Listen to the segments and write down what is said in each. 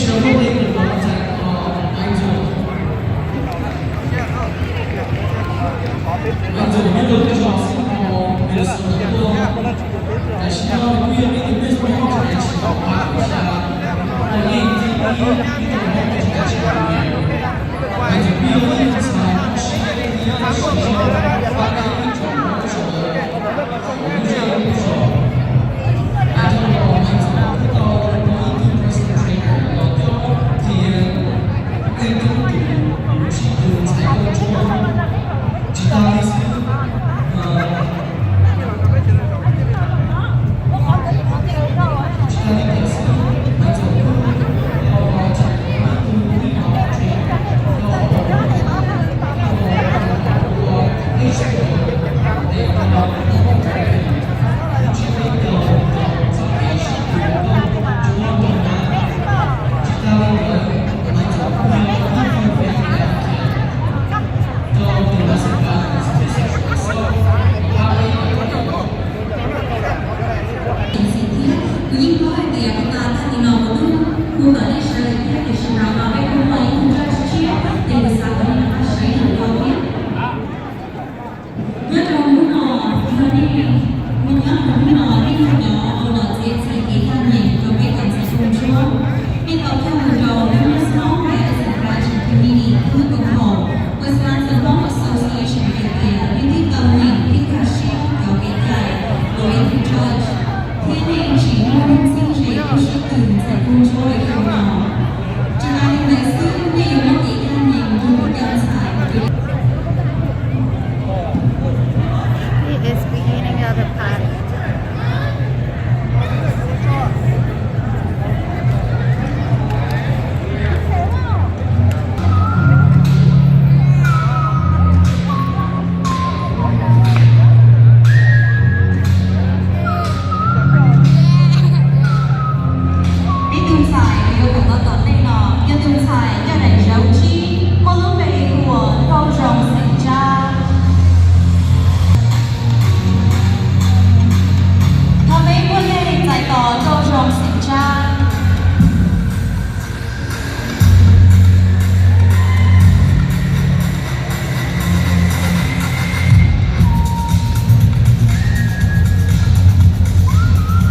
Kuv yeej paub hais tias puag ta tag li no kuv twb hu kom nej sawv daws thiab, tiam sis mas peb kuj muaj ib tug zaj tshiab tshiab ces kuv xav kom nej nrog sawv daws ua thiab. Nyob rau hnub no, yog nej, nyob rau hnub no nej yog cov uas los txiav txim kev kaj nyeem rau peb cov ntxhais nkauj ntsuab. Nej tau coj mus rau Women's Home Medicine Pageant Committee, lub koom haum Wisconsin Hmong Association hais tias nej twb tau nyeem thiab nkag siab cov kev cai los ib tug judge, thiab nej tsis muaj lub txim ze kub sib tw ntxhais nkauj ntsuab li xyoo no. Tsis tas li ntawd xwb, nej yuav muab kev kaj nyeem rau lub cov ntxhais. It is beginning of the party. Ib tug ntxhais uas yuav koom tau tom ntej no yog tus ntxhais coj daim zauv tsib, muaj lub npe hu ua Nkauj Zoo xeem Tsab. Thov peb muaj lej txais tos Nkauj Zoo xeem Tsab.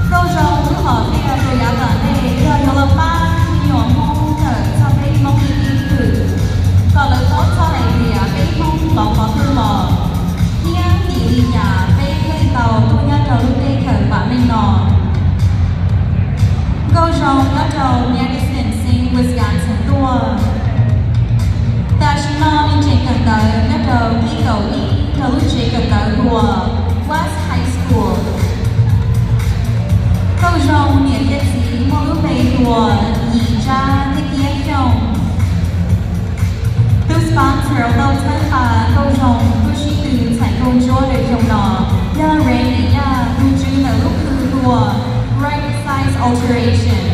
Nkauj Zoo twb los tiaj rau yav tom ntej yog yuav los pab me nyuam Hmoob ntawm txoj peb Hmoob ib txwm, kom lawv paub txoj hais tias peb Hmoob los qhov twg los, thiab vim li cas peb thiaj li tau tuaj nyob rau lub teb chaws vam meej no. Nkauj Zoo nyob rau Madison, xeev Wisconsin tuaj. Tam sim no nws tseem kawm ntawv nyob rau ib kaum ib rau lub tsev kawm ntawv hu ua West High School. Nkauj Zoo niam thiab txiv muaj lub npe hu ua Yim Tsab thiab Kiab Xyooj. Tus sponsor uas tau txhawb nqa Nkauj Zoo tuaj sib tw ntxhais nkauj ntsuab rau xyoo no yog Randy Yaj, tus tswv ntawm lub khw hu ua Right Size Alteration.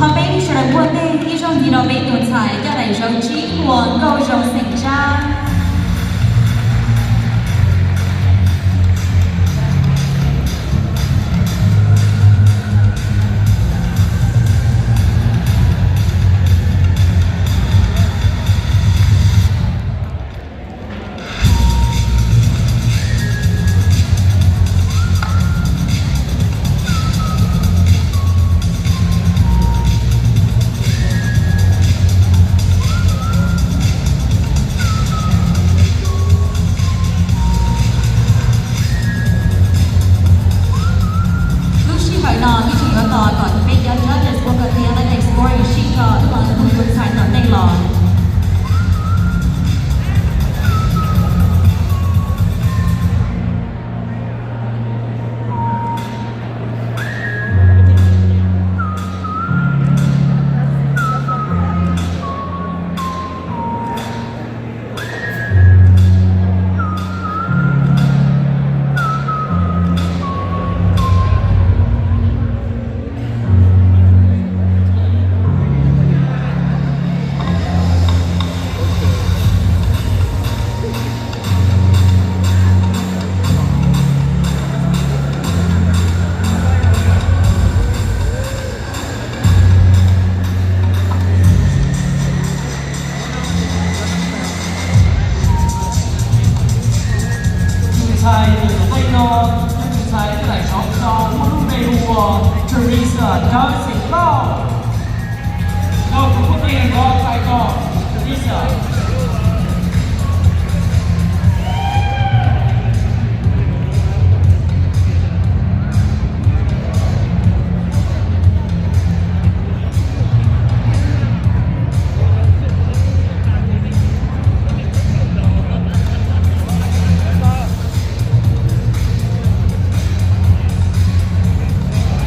Thov peb sawv daws npuaj ntej ib zaug ntxiv rau peb tus ntxhais coj daim zauv tsib uas Nkauj Zoo xeem Tsab. Teresa Dawb Xeem Lauj, nrog kuv phooj ywg Nkauj Txais Kos, Teresa.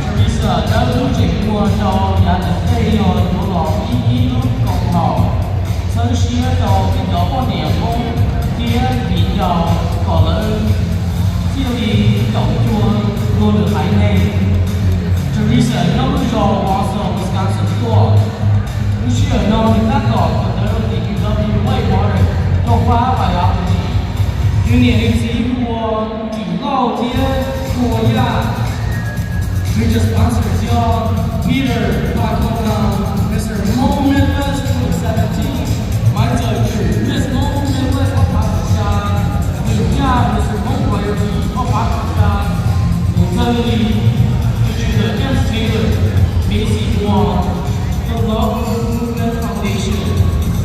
Teresa Dawb lub tseem muag rau yav tom ntej yog yuav los ib ib lub koom haum txhawb siab rau peb cov poj niam Hmoob thiab viv ncaus kom lawv thiaj li koom cuag luag lwm haiv neeg. Teresa nyob lub zos Wausau, Wisconsin tuaj. Lub sij hawm no nws tab tom kawm ntawv rau tim U W Whitewater, rau khóa biology. Nws niam nws txiv hu ua Kim Lauj thiab hu ua Yaj. Nws cov sponsors yog Peter Pha Kho Nam, Mister Hmoob Midwest twenty seventeen, Maiv Txawm Tswm, Miss Hmoob Midwest ob phav kaum xya, Lwm Yaj, Mister Hmoob Royalty ob phav kaum xya, Mus Ntxawg Lis, Tus Tswv James Taylor, Macy Wong, The Love Movement Foundation,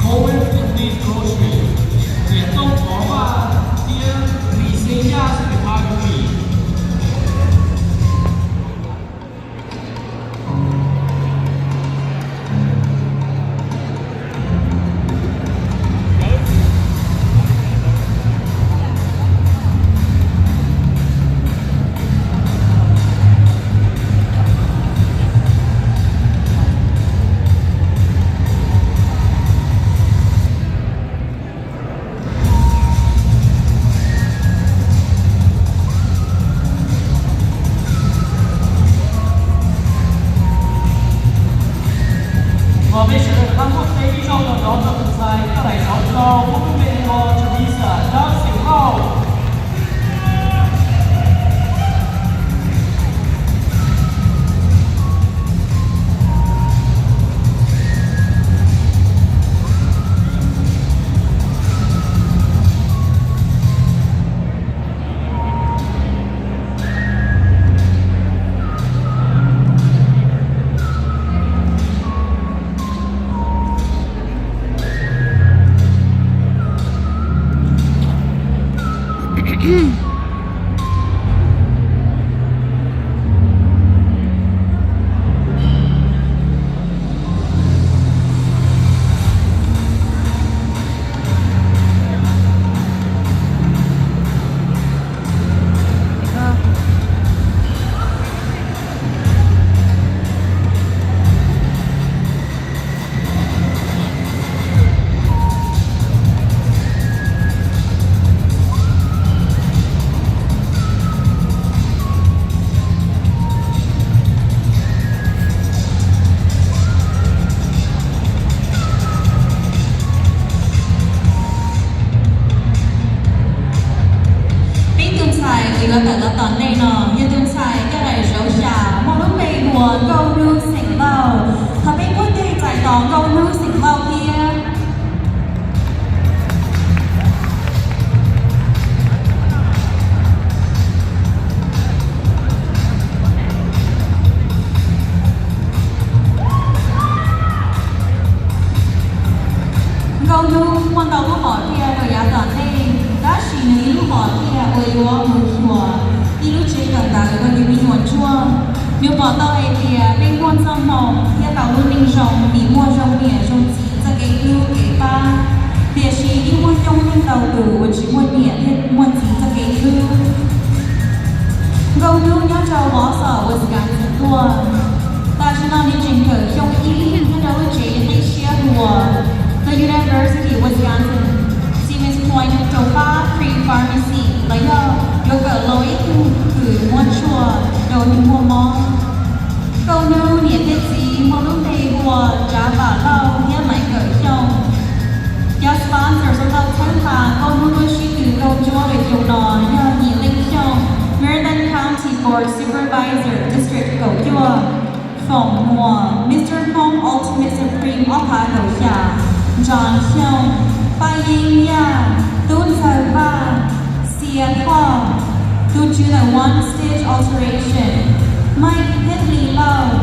Cohen Complete Grocery, Niam Tooj Pov Vaj thiab Lis Xeeb Yaj Photography. Uas peb sawv daws rov qab muab teb ib zaug rau tus ntxhais Kab Lais Zauv Lauj, muab lub npe hu ua Teresa Dawb Xeem Lauj. Peb tus ntxhais uas yuav tawm los tom ntej no yog tus ntxhais Kab Lais Zauv Xya, muaj lub npe hu ua Nkauj Hnub Xeem Lauj. Thov peb muab tej txais tos Nkauj Hnub Xeem Lauj thiab. Nkauj Hnub muaj ntau lub hom phiaj rau yav tom ntej, tab sis nws ib lub hom phiaj uas yuav mus xyuas ib lub tsev kawm ntawv rau yus me nyuam ntsuag. Nws pom tau hais tias peb muaj txoj hmoo thiab tau lub neej zoo vim muaj zoo niam zoo txiv txoj kev hlub kev pab, tiam sis yeej muaj coob leej ntau tus uas tsis muaj niam thiab muaj txiv txoj kev hlub. Nkauj Hnub nyob rau Wausau, Wisconsin tuaj. Tam sim no nws tseem kawm xyoo ib nyob rau lub tsev qib siab hu ua The University of Wisconsin Stevens Point rau fab pre-pharmacy los yog yuav kawm laus ib tug kws muab tshuaj rau neeg muaj mob. Nkauj Hnub niam thiab txiv muaj lub npe hu ua Tsav Vam Lauj thiab Maiv Kawm Xyooj. Cov sponsors uas tau txhawb nqa Nkauj Hnub lub sib tw nkauj ntsuab rau xyoo no yog Nyim Leej Xyooj, Marion County Board Supervisor, District kaum cuaj, Foom Muas, Mister Hmoob Ultimate Supreme ob phav kaum xya, Ntsav Xyooj, Paj Yeeb Yaj, Tub Ntxawg Vaj, Xia Thoj, Tus Tswv The One Stitch Alteration, Maiv Thib Lis Lauj,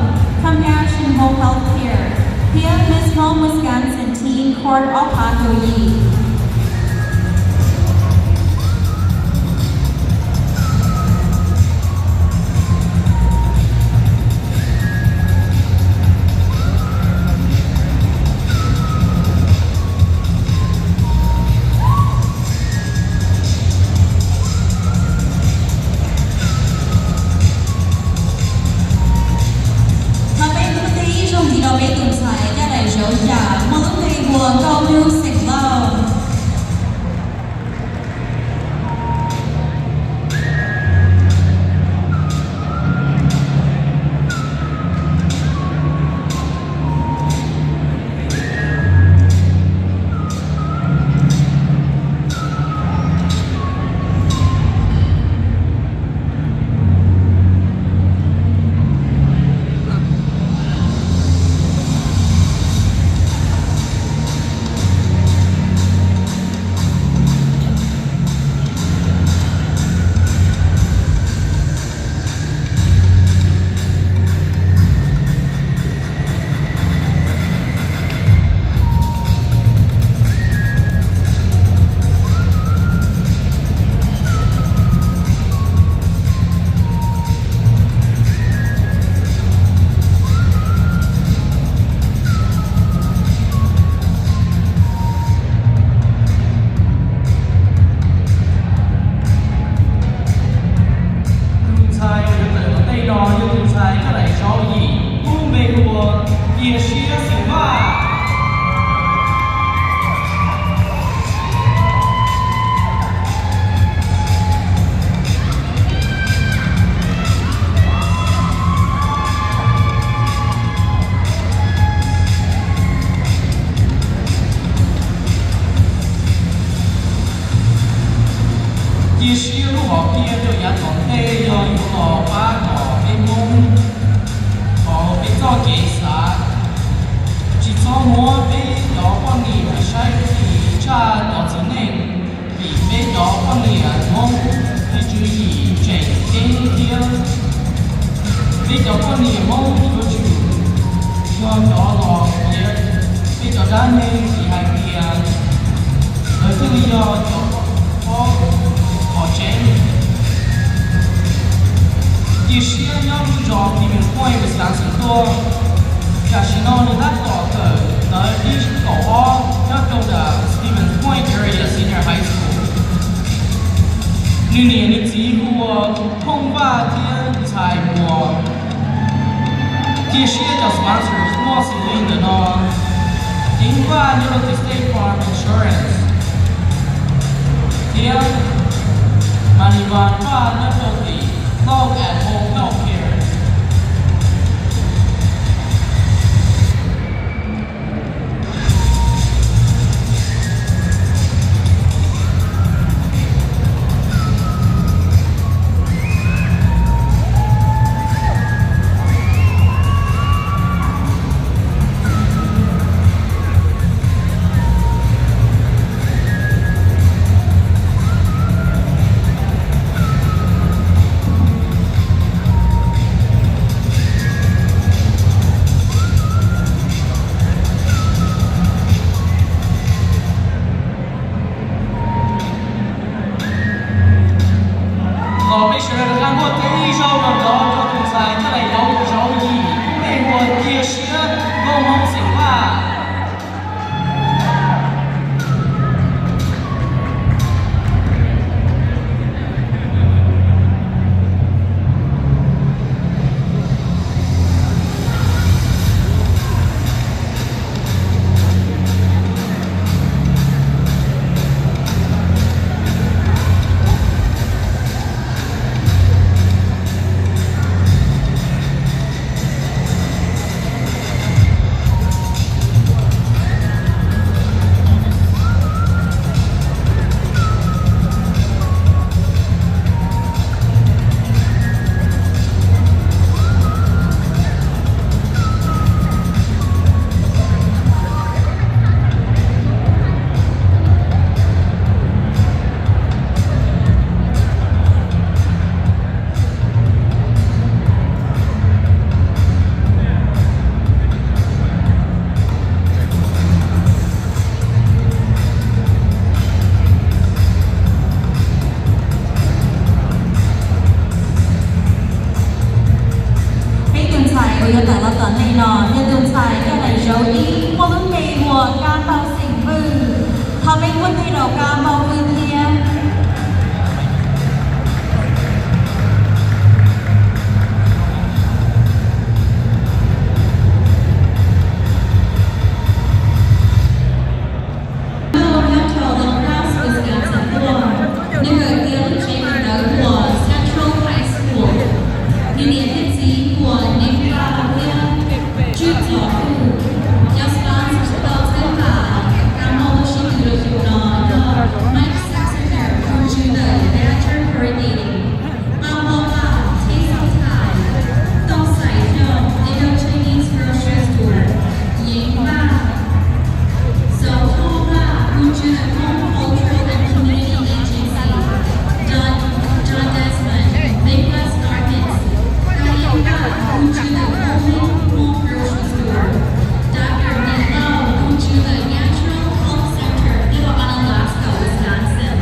Peb cov poj niam Hmoob yuav tsum yog cov los piav peb cov dab neeg tsis hais tias lawv thiaj li yog cov pov qhov tseeb. Cia siab nyob lub zos Stevens Point, Wisconsin tuaj. Tam sim no nws tab tom kawm ntawv ib kaum ob nyob rau ntawm Stevens Point Area Senior High School. Nws niam nws txiv hu ua Phooj Vaj thiab ntxhais Muas. Cia siab cov sponsors muaj xws li ntawm no: Ceev Vaj nyob rau tim State Farm Insurance, thiab Malivan Vaj nyob rau tim Log at Home Health Care. Kom peb sawv daws rov qab muaj tej ib zaug no rov rau tus ntxhais coj daim zauv, zauv yim, tej uas cia siab nkauj Hmoob xeem Vaj. Peb tus ntxhais uas yuav tawm los tom ntej no yog tus ntxhais coj daim zauv ib muaj lub npe hu ua Kab Npauj xeem Vwj. Thov peb muab tes rau Kab Npauj Vwj thiab. Nyob rau Lone Grass, Wisconsin tuaj. Nws kawm tiav lub tsev kawm ntawv hu ua Central High School. Nws niam thiab txiv hu ua Neej Vaj thiab Tswb Txos Vwj. Cov sponsors tau txhawb nqa Kab Npauj lub sij hawm rau yus no yog Mike Sexton, tus tswv ntawm Badger Coordinating, Nqaj Npauj Vaj, Taste of Thai, Tooj Xais Xyooj, Indo Chinese Grocery Store, Yeev Vaj, Xauv Thoj Vaj, tus tswv ntawm Hmong Cultural and Community Agency, John, John Desmond, Midwest Garments, Kab Yeej Vaj, tus tswv ntawm Hmong Hmong Grocery Store, Doctor Nick Lau, tus tswv ntawm Natural Health Center, nyob rau Onalaska, Wisconsin.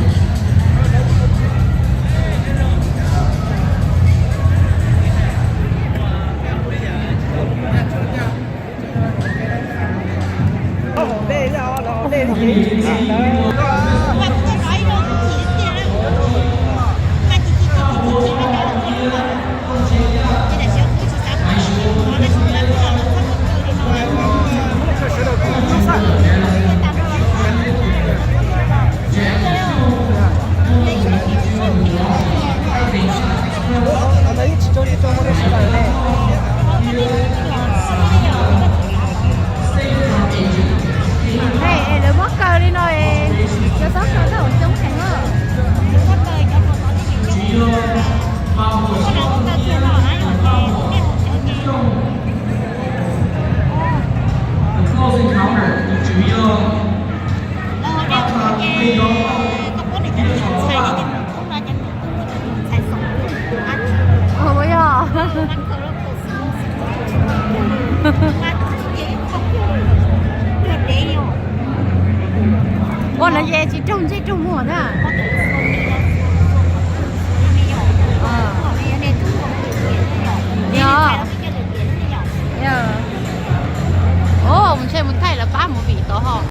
Lawv muab kaw li no, cov txhob kaw tau coob heev os. Ua yog. No ces tsis raug ntsej raug muag na. Yog. Yog. Mus ntshe mus thaij lawv pab movie tod ho.